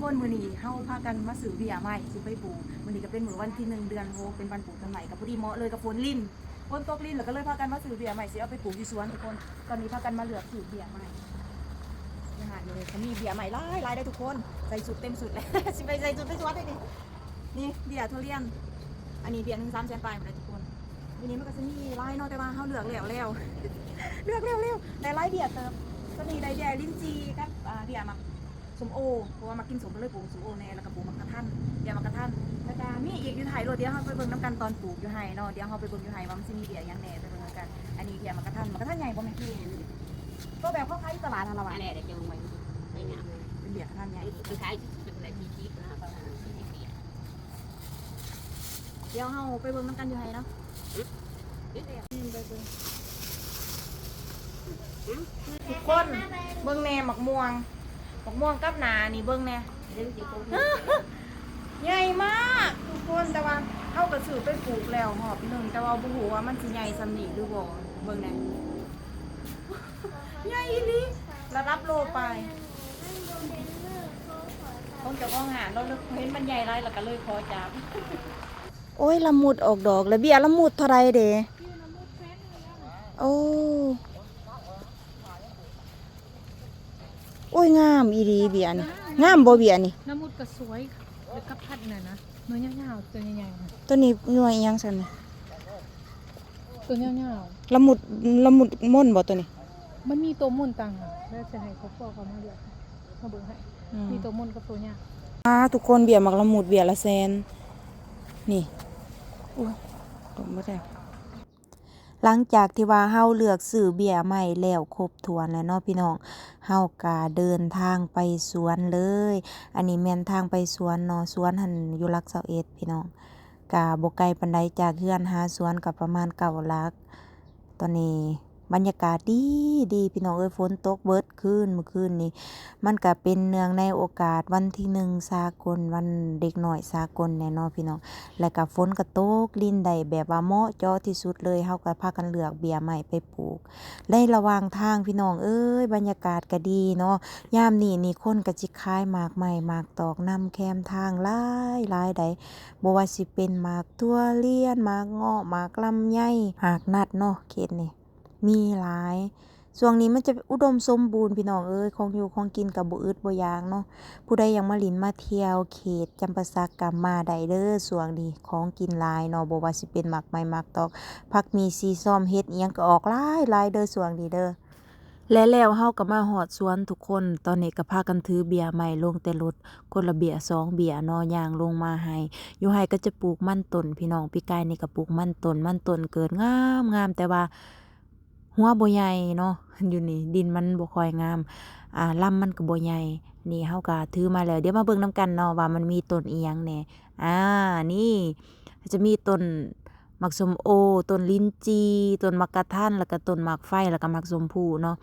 ຄົນ ມື້ນີ້ເຮົາພາກັນມາຊື້ເບ້ຍໄມ້ຊິໄປປູກ. ມື້ນີ້ກໍເປັນມື້ວັນທີໜຶ່ງ ເດືອນຫົກ ເປັນວັນປູກຕົ້ນໄມ້ ກໍພໍດີເໝາະເລີຍກັບຝົນລິນ ຝົນຕົກລິນ ແລ້ວກໍເລີຍພາກັນມາຊື້ເບ້ຍໄມ້ຊິເອົາໄປປູກຢູ່ສວນທຸກຄົນ. ຕອນນີ້ພາກັນມາເລືອກຊື້ເບ້ຍໄມ້ ຢູ່ຮ້ານນີ້ເລີຍ ກໍມີເບ້ຍໄມ້ຫຼາຍໆເດ້ທຸກຄົນ. ໃສ່ຊຸດເຕັມຊຸດເລີຍ ຊິໄປໃສ່ຊຸດໄປສວນເດ້ນີ້. ນີ້ເບ້ຍທຸລຽນ ອັນນີ້ເບ້ຍໜຶ່ງສາມແສນປາຍພຸ້ນແຫຼະທຸກຄົນ. ຢູ່ນີ້ມັນກໍຊິມີຫຼາຍເນາະ ແຕ່ວ່າເຮົາເລືອກແລ້ວແລ້ວ ເລືອກແລ້ວແລ້ວ ໄດ້ຫຼາຍເບ້ຍເຕີບ. ຕອນນີ້ໄດ້ເບ້ຍລິນຈີ່ກັບ ອ່າ ເບ້ຍໝາກ ສົ້ມໂອ ເພາະວ່າມັກກິນສົ້ມ ກໍເລີຍປູກສົ້ມໂອແດ່ ແລ້ວກໍປູກໝາກກະທັນ ເບ້ຍໝາກກະທັນ. ແລ້ວກໍມີອີກຢູ່ໄຮ່ໂລດ ດຽວເຮົາໄປເບິ່ງນຳກັນຕອນປູກຢູ່ໄຮ່ເນາະ. ດຽວເຮົາໄປເບິ່ງຢູ່ໄຮ່ວ່າມັນຊິມີເບ້ຍຫຍັງແດ່ ໄປເບິ່ງນຳກັນ. ອັນນີ້ເບ້ຍໝາກກະທັນ ໝາກກະທັນໃຫຍ່ບໍ່ແມ່ນ? ກໍແບບເຂົາຂາຍຢູ່ຕະຫຼາດຫັ້ນລະຫວາ ອັນນີ້ໄດ້ຈັ່ງໄວ້ໄດ້ງາມ ເປັນເບ້ຍໝາກກະທັນໃຫຍ່ ເອີ ຂາຍຢູ່ ເປັນລະສີ່ສິບ ຫ້າສິບ ດຽວເຮົາໄປເບິ່ງນຳກັນຢູ່ໃຫ້ເນາະ. ທຸກຄົນເບິ່ງແດ່ ໝາກມ່ວງ ໝາກມ່ວງກັບໜ້ານີ້ເບິ່ງແດ່ ໃຫຍ່ມາກທຸກຄົນ. ແຕ່ວ່າເຮົາກໍຊື້ໄປປູກແລ້ວຮອບໜຶ່ງ ແຕ່ວ່າບໍ່ຮູ້ວ່າມັນຊິໃຫຍ່ສ່ຳນີ້ຫຼືບໍ່. ເບິ່ງແດ່ ໃຫຍ່ອີ່ຫຼີ ລະດັບໂລປາຍ. ຂອງເຈົ້າຂອງຮ້ານ ລາວເຫັນມັນໃຫຍ່ຫຼາຍ ລາວກໍເລີຍຂໍຈາມ. ໂອ້ຍ ລະມຸດອອກດອກແລ້ວ. ເບ້ຍລະມຸດເທົ່າໃດເດ? ໂອ້ ໂອ້ຍ ງາມອີ່ຫຼີເບ້ຍນີ້. ງາມບໍ່ເບ້ຍນີ້? ລະມຸດກໍສວຍ ແລ້ວກໍພັນນັ້ນນະ ໜ່ວຍຍາວໆ ຕົວໃຫຍ່ໆນະ. ຕົວນີ້ໜ່ວຍອີ່ຫຍັງຊັ້ນນີ້? ຕົວຍາວໆ ລະມຸດ ລະມຸດມົນບໍ່ຕົວນີ້? ມັນມີຕົວມົນຕ່າງຫາກ ແລ້ວຊິໃຫ້ພໍ່ເຂົາມາເລືອກ ມາເບິ່ງໃຫ້. ອືມ ມີຕົວມົນກັບຕົວຍາວ. ອ່າ ທຸກຄົນ ເບ້ຍໝາກລະມຸດ ເບ້ຍລະແສນ ນີ້. ໂອ້ຍ ຕົກໝົດແລ້ວ. ຫຼັງຈາກທີ່ວ່າເຮົາເລືອກຊື້ເບ້ຍໄມ້ແລ້ວຄົບຖ້ວນແລ້ວເນາະພີ່ນ້ອງ ເຮົາກະເດີນທາງໄປສວນເລີຍ. ອັນນີ້ແມ່ນທາງໄປສວນເນາະ ສວນຫັ້ນຢູ່ຫຼັກຊາວເອັດພີ່ນ້ອງ ກະບໍ່ໄກປານໃດ ຈາກເຮືອນຫາສວນກະປະມານເກົ້າຫຼັກ. ຕອນນີ້ບັນຍາກາດດີດີພີ່ນ້ອງເອີຍ ຝົນຕົກເບິດຄືນມື້ຄືນນີ້. ມັນກະເປັນເນື່ອງໃນໂອກາດວັນທີໜຶ່ງສາກົນ ວັນເດັກນ້ອຍສາກົນແດ່ເນາະພີ່ນ້ອງ ແລ້ວກະຝົນກະຕົກລິນໄດ້ແບບວ່າເໝາະເຈາະທີ່ສຸດເລີຍ. ເຮົາກະພາກັນເລືອກເບ້ຍໄມ້ໄປປູກໃນລະຫວ່າງທາງພີ່ນ້ອງເອີຍ. ບັນຍາກາດກະດີເນາະ ຍາມນີ້ນີ້ຄົນກະຊິຂາຍໝາກໄມ້ໝາກຕອກນຳແຄມທາງຫຼາຍຫຼາຍໃດ໋ ບໍ່ວ່າຊິເປັນໝາກຖົ່ວລຽນ ໝາກເງາະ ໝາກລຳໄຍ ໝາກນັດເນາະ ເຂດນີ້ມີຫຼາຍ. ຊ່ວງນີ້ມັນຈະອຸດົມສົມບູນພີ່ນ້ອງເອີຍ ຂອງຢູ່ຂອງກິນກໍບໍ່ອຶດບໍ່ຢາກເນາະ. ຜູ້ໃດຢາກມາຫຼິ້ນມາທ່ຽວເຂດຈຳປາສັກກໍມາໄດ້ເດີ ຊ່ວງນີ້ຂອງກິນຫຼາຍເນາະ ບໍ່ວ່າຊິເປັນໝາກໄມ້ໝາກຕອກ ຜັກໝີ່ ສີຊອມ ເຫັດອີ່ຫຍັງກໍອອກຫຼາຍໆເດີ ຊ່ວງນີ້ເດີ. ແລະແລ້ວເຮົາກໍມາຮອດສວນທຸກຄົນ ຕອນນີ້ກໍພາກັນຖືເບ້ຍໄມ້ລົງແຕ່ລົດ ຄົນລະເບ້ຍສອງເບ້ຍເນາະ ຍ່າງລົງມາໄຮ່. ຢູ່ໄຮ່ກໍຈະປູກມັນຕົ້ນພີ່ນ້ອງ ປີກາຍນີ້ກໍປູກມັນຕົ້ນ ມັນຕົ້ນເກີດງາມໆ ແຕ່ວ່າ ຫົວບໍ່ໃຫຍ່ເນາະ ຢູ່ນີ້ດິນມັນບໍ່ຄ່ອຍງາມ ອ່າ ລຳມັນກໍບໍ່ໃຫຍ່. ນີ້ເຮົາກໍຖືມາແລ້ວ ດຽວມາເບິ່ງນຳກັນເນາະວ່າມັນມີຕົ້ນອີ່ຫຍັງແດ່. ອ່າ ນີ້ຈະມີຕົ້ນໝາກສົ້ມໂອ ຕົ້ນລິນຈີ່ ຕົ້ນໝາກກະທັນ ແລ້ວກໍຕົ້ນໝາກໄຟ ແລ້ວກໍໝາກຊົມພູເນາະ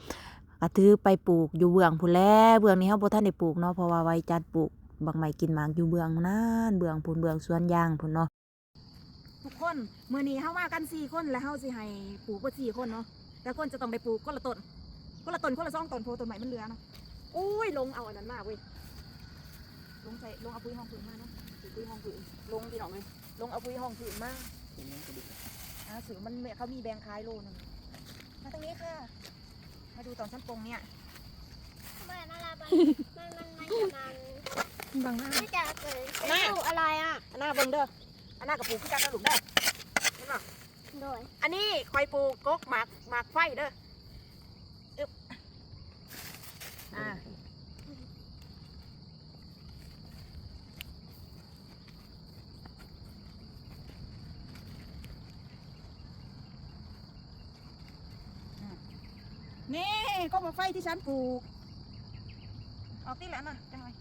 ກໍຖືໄປປູກຢູ່ເບື້ອງພຸ້ນແຫຼະ. ເບື້ອງນີ້ເຮົາບໍ່ທັນໄດ້ປູກເນາະ ເພາະວ່າໄວ້ຈັດປູກໝາກໄມ້ກິນໝາກຢູ່ເບື້ອງນັ້ນ ເບື້ອງພຸ້ນ ເບື້ອງສວນຢາງພຸ້ນເນາະ. ທຸກຄົນ ມື້ນີ້ເຮົາມາກັນສີ່ຄົນ ແລະເຮົາຊິໃຫ້ປູກເບິດສີ່ຄົນເນາະ ແຕ່ລະຄົນຈະຕ້ອງໄດ້ປູກຄົນລະຕົ້ນ ຄົນລະຕົ້ນ ຄົນລະສອງຕົ້ນ ເພາະວ່າຕົ້ນໄມ້ມັນເຫຼືອເນາະ. ໂອ້ຍ ລົງເອົາອັນນັ້ນມາເວີຍ ລົງໃສ່ ລົງເອົາປຸ໋ຍຮອງພື້ນມາເນາະ ປຸ໋ຍຮອງພື້ນ ລົງພີ່ນ້ອງເອີຍ ລົງເອົາປຸ໋ຍຮອງພື້ນມາ. ອ່າ ຊື້ມັນ ເຂົາມີແບ່ງຂາຍໂລໜຶ່ງ. ມາທາງນີ້ຄ່ະ ມາດູຕອນສັນປົງເນຍ ທຳໄມມັນລະ ມັນ ມັນ ມັນ ມັນບັງໜ້າ ມັນຈະເກີດເປັນລູກອະໄລອະ ອັນໜ້າເບິ່ງເດີ ອັນໜ້າກໍປູກຄືກັນນະລູກເດີ ເຫັນບໍ່? ໂດຍ ອັນນີ້ຂ້ອຍປູກກົກໝາກ ໝາກໄຟເດີ ອຶບ ອ່າ ນີ້ ກໍໝາກໄຟທີ່ສັນປູກ ອອກຕິແຫຼະນະ ຈັກໜ້ອຍ.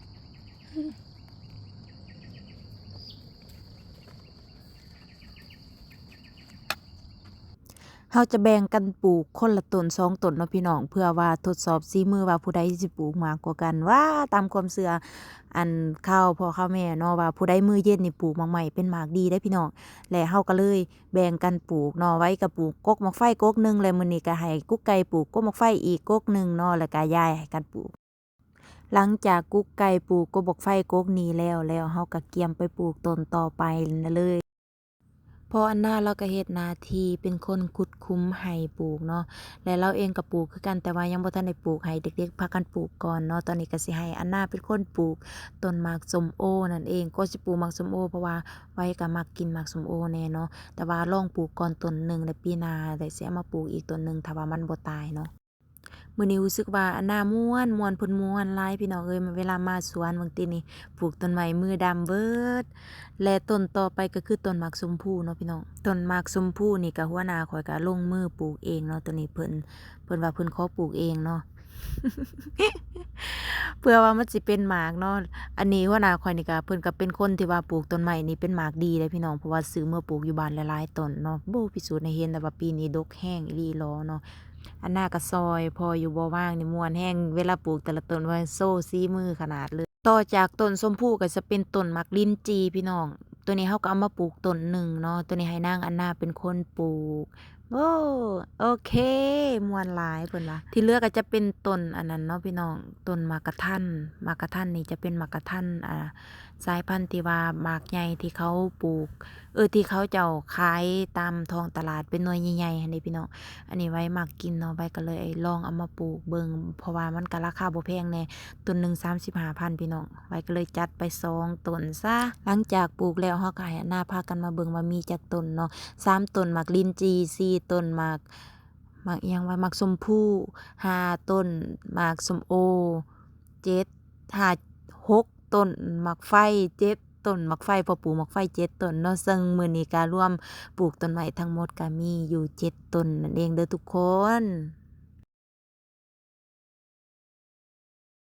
ເຮົາຈະແບ່ງກັນປູກຄົນລະຕົ້ນສອງຕົ້ນເນາະພີ່ນ້ອງ ເພື່ອວ່າທົດສອບສີມືວ່າຜູ້ໃດຊິປູກມາກກວ່າກັນ. ວ່າຕາມຄວາມເຊື່ອ ອັນ ຂ່າວພໍ່ຂ່າວແມ່ເນາະ ວ່າຜູ້ໃດມືເຢັນນີ້ປູກໝາກໄມ້ເປັນໝາກດີເດ້ພີ່ນ້ອງ. ແລະເຮົາກໍເລີຍແບ່ງກັນປູກເນາະ ໄວ້ກໍປູກກົກໝາກໄຟກົກໜຶ່ງ ແລະມື້ນີ້ກໍໃຫ້ກຸກໄກ່ປູກກົກໝາກໄຟອີກກົກໜຶ່ງເນາະ ແລ້ວກໍຢາຍໃຫ້ກັນປູກ. ຫຼັງຈາກກຸກໄກ່ ປູກກົກບັກໄຟກົກນີ້ແລ້ວ ແລ້ວເຮົາກໍກຽມໄປປູກຕົ້ນຕໍ່ໄປນັ້ນເລີຍ. ພໍ່ອັນນາລາວກໍເຮັດໜ້າທີ່ເປັນຄົນຂຸດຂຸມໃຫ້ປູກເນາະ ແລະ ລາວເອງກໍປູກຄືກັນ ແຕ່ວ່າຍັງບໍ່ທັນໄດ້ປູກ ໃຫ້ເດັກໆພາກັນປູກກ່ອນເນາະ. ຕອນນີ້ກໍຊິໃຫ້ອັນນາເປັນຄົນປູກຕົ້ນໝາກສົ້ມໂອນັ້ນເອງ. ກໍຊິປູກໝາກສົ້ມໂອ ເພາະວ່າໄວກໍມັກກິນໝາກສົ້ມໂອແດ່ເນາະ, ແຕ່ວ່າລອງປູກກ່ອນຕົ້ນໜຶ່ງ ແລ້ວປີໜ້າໄດ້ຊິເອົາມາປູກອີກຕົ້ນໜຶ່ງ ຖ້າວ່າມັນບໍ່ຕາຍເນາະ. ມື້ນີ້ຮູ້ສຶກວ່າອັນນາມ່ວນ ມ່ວນ ເພິ່ນມ່ວນຫຼາຍພີ່ນ້ອງເອີຍ. ເວລາມາສວນບາງທີນີ້ ປູກຕົ້ນໄມ້ມືດຳເບີດ ແລະ ຕົ້ນຕໍ່ໄປກໍຄືຕົ້ນໝາກຊົມພູເນາະພີ່ນ້ອງ. ຕົ້ນໝາກຊົມພູນີ້ກໍຫົວໜ້າຂ້ອຍກໍລົງມືປູກເອງເນາະ. ໂຕນີ້ເພິ່ນ ເພິ່ນວ່າເພິ່ນຂໍປູກເອງເນາະ ເພື່ອວ່າມັນຊິເປັນໝາກເນາະ. ອັນນີ້ຫົວໜ້າຂ້ອຍນີ້ກໍ ເພິ່ນກໍເປັນຄົນທີ່ວ່າປູກຕົ້ນໄມ້ນີ້ເປັນໝາກດີເດ້ພີ່ນ້ອງ ເພາະວ່າຊື້ເມືອປູກຢູ່ບ້ານຫຼາຍໆຕົ້ນເນາະ. ໂອ້ ພິສູດໃຫ້ເຫັນແລ້ວວ່າປີນີ້ດົກແຮງອີ່ຫຼີຫຼໍເນາະ. ອັນນາກໍຊ່ອຍພໍ່ຢູ່ບໍ່ ວາງນີ້ມ່ວນແຮງ ເວລາປູກແຕ່ລະຕົ້ນວ່າໂຊສີມືຂະໜາດເລີຍ. ຕໍ່ຈາກຕົ້ນຊົມພູກໍຈະເປັນຕົ້ນໝາກລິນຈີ່ພີ່ນ້ອງ. ໂຕນີ້ເຮົາກໍເອົາມາປູກຕົ້ນໜຶ່ງເນາະ. ໂຕນີ້ໃຫ້ນາງອັນນາເປັນຄົນປູກ. ໂອ້ ໂອເຄ ມ່ວນຫຼາຍເພິ່ນວ່າ. ທີ່ເຫຼືອກໍຈະເປັນຕົ້ນອັນນັ້ນເນາະພີ່ນ້ອງ ຕົ້ນໝາກກະທັນ. ໝາກກະທັນນີ້ຈະເປັນໝາກກະທັນ ອ່າ ສາຍພັນທີ່ວ່າໝາກໃຫຍ່ທີ່ເຂົາປູກ ເອີ ທີ່ເຂົາເຈົ້າຂາຍຕາມທ້ອງຕະຫຼາດເປັນໜ່ວຍໃຫຍ່ໆຫັ້ນເດ້ພີ່ນ້ອງ. ອັນນີ້ໄວມັກກິນເນາະ ໄວກໍເລີຍລອງເອົາມາປູກເບິ່ງ ເພາະວ່າມັນກໍລາຄາບໍ່ແພງແດ່ ຕົ້ນໜຶ່ງສາມສິບຫ້າພັນພີ່ນ້ອງ. ໄວກໍເລີຍຈັດໄປສອງຕົ້ນຊະ. ຫຼັງຈາກປູກແລ້ວ ເຮົາກໍໃຫ້ອານາພາກັນມາເບິ່ງວ່າມີຈັກຕົ້ນເນາະ. ສາມຕົ້ນໝາກລິນຈີ່, ສີ່ຕົ້ນໝາກ ໝາກອີ່ຫຍັງວະ ໝາກຊົມພູ, ຫ້າຕົ້ນໝາກສົ້ມໂອ, ເຈັດ ຫ້າ ຫົກຕົ້ນໝາກໄຟ, ເຈັດຕົ້ນໝາກໄຟ ພໍ່ປູກໝາກໄຟເຈັດຕົ້ນເນາະ. ເຊິ່ງມື້ນີ້ກະລວມປູກຕົ້ນໄມ້ທັງໝົດກະມີຢູ່ເຈັດຕົ້ນນັ້ນເອງເດີທຸກຄົນ.